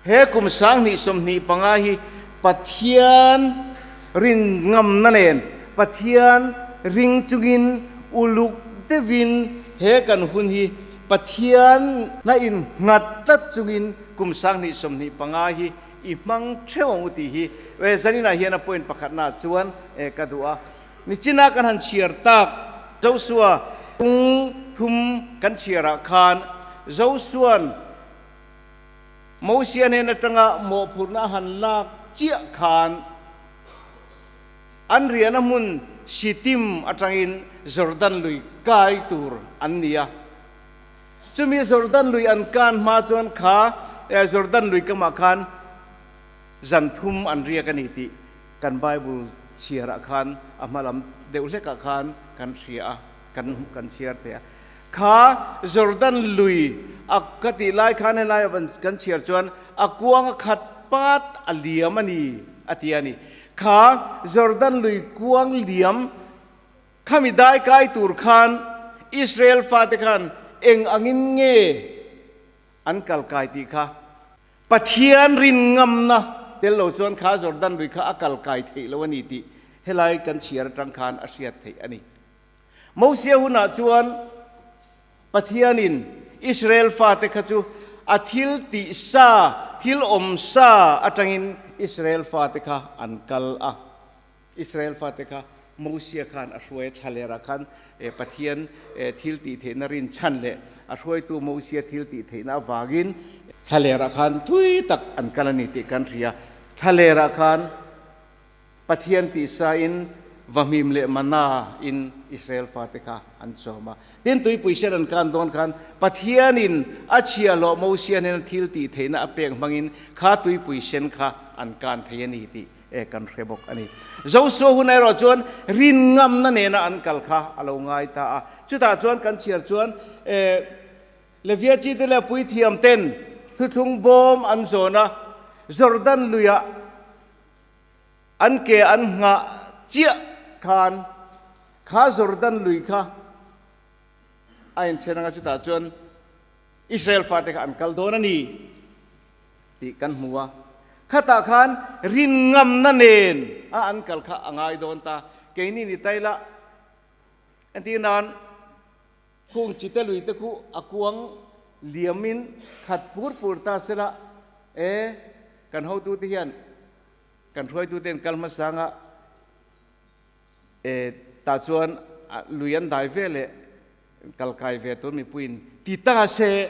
He kum 2025 hi Pathian rin ngamna nen, Pathian ring chungin uluk deuhin he kan hun hi Pathian na in nghat tlat chungin kum 2025 hi i hmang theuh ang u tih hi zaninah hian a point pakhatnaah chuan ka duh a. Nichina kan han chhiar tak Joshua kung thum kan chhiarah khan Joshua'n Mosia hnen atanga mawhphurhna a han lak chiah khan an riahna hmun Shittim atangin Jordan lui kai tur an ni a. Chumi Jordan lui an kan hma chuan kha Jordan lui kamah khan zan thum an riak a ni tih kan Bible chhiarah khan a hma lam deuh hlekah khan kan hria a, kan chhiar thei a. Kha Jordan lui a ka tih lai khan helai a kan chhiar chuan a kuang a khat pat a liam a ni a ti a ni. Kha Jordan lui kuang liam khami dai kai tur khan Israel fate khan eng angin nge an kal kai tih kha Pathian rin ngamna tel lo chuan kha Jordan lui kha a kal kai theih lo a ni tih helai kan chhiar atang khan a hriat theih a ni. Mosia hunah chuan Pathianin Israel fate kha chu a thil tih sa, thil awm sa atangin Israel fate kha an kal a. Israel fate kha Mosia khan a hruai a, thlalerah khan Pathian thil tih theihna rinchhan leh a hruaitu Mosia thil tih theihna avangin thlalerah khan thui tak an kal a ni tih kan hria. Thlalerah khan Pathian tihsain vahmim leh mana in Israel fate kha an chawm a. Tin, tuipui sen an kan dawn khan Pathianin a chhiahhlawh Mosia hnena thil tih theihna a pek hmangin kha tuipui sen kha an kan thei a ni tih kan hre bawk a ni. Joshua hun erawh chuan rin ngamna nena an kal kha a lo ngai ta a. Chutah chuan kan chhiar chuan Levia chite leh puithiam ten thuthlung bawm an zawn a, Jordan luiah An ke an nghah chiah khan kha Jordan lui kha a inthen anga chutah chuan Israel fate kha an kal dawn a ni tih kan hmu a. Khatah khan rin ngamna nen a an kal kha a ngai dawn ta. Keini ni tai la entir nan Khung chite lui te khu a kuang liamin khat pur pur ta sela e kan hotute hian Kan hruaituten kal hmasanga e tah chuan lui an dai ve leh kal kai ve tur mipuiin ti ta se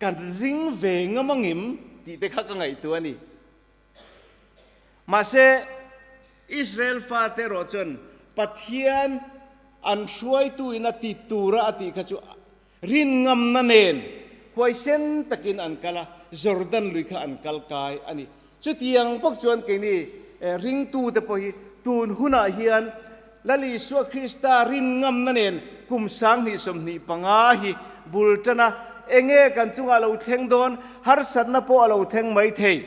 kan ring ve ngam angim tih te kha ka ngaihtuah a ni. Mahse, Israel fate erawh chuan Pathian an hruaituin a ti tura a tih kha chu Rin ngamna nen huaisen takin an kal a, Jordan lui kha an kal kai a ni. Chutiang bawk chuan keini ringtute pawh hi tun hunah hian Lal Isua Krista rin ngamna nen kum 2025 hi bul tan a, enge kan chungah lo thleng dawn, harsatna pawh a lo thleng mai thei.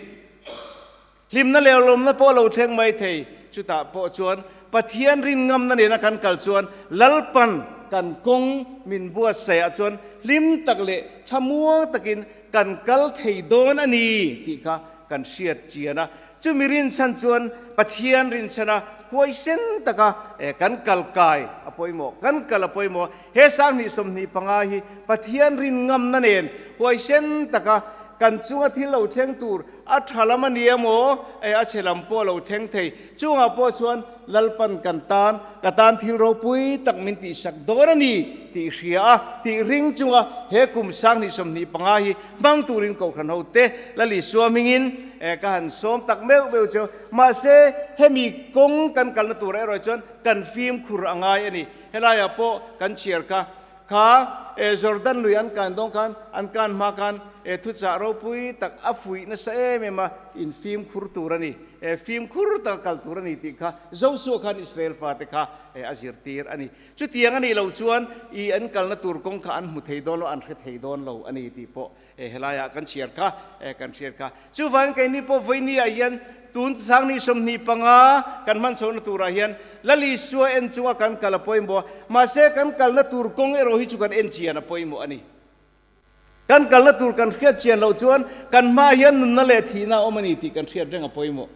Hlimna leh lawmna pawh a lo thleng mai thei. Chutah pawh chuan Pathian rin ngamna nena kan kal chuan Lalpan kan kawng min buatsaihah chuan hlim tak leh thlamuang takin kan kal thei dawn a ni tih kha kan hriat chian a. Chumi rinchhan chuan Pathian rinchhana huaisen taka kan kal kai a pawimawh, kan kal a pawimawh. He 2025 hi Pathian rin ngamna nen huaisen taka kan chunga thil lo thleng tur A tha lam a ni emaw, eh a chhe lam pawh a lo thleng thei. Chungah pawh chuan Lalpan kan tan, ka tan thil ropui tak min tihsak dawn a ni tih hria a, tih ring chunga he kum 2025 hi hmang turin Kohhran hote Lal Isua hmingin eh ka han sawm tak meuh meuh cheu. Mahse, hemi kawng kan kalna turah erawh chuan kan fimkhur a ngai a ni. Helaiah pawh kan chhiar kha Kha e Jordan lui an kan dawn khan an kan hma khan e thuchah ropui tak a fuih nasa em em a, in fimkhur tur a ni, e fimkhur taka kal tur a ni tih kha Joshua khan Israel fate kha e a zirtir a ni. Chutiang a nih loh chuan i an kalna tur kawng kha an hmu thei dawn lo, an hre thei dawn lo a ni tih pawh e helaiah kan chhiar kha e kan hriat kha. Chuvangin keini pawh vawinia hian tun 2025 kan hman chhohna turah hian Lal Isua en chunga kan kal a pawimawh a, mahse kan kalna tur kawng erawh hi chu kan en chian a pawimawh a ni. Kan kalna tur kan hriat chian loh chuan kan hmaah hian nunna leh thihna a awm a ni tih kan hriat reng a pawimawh.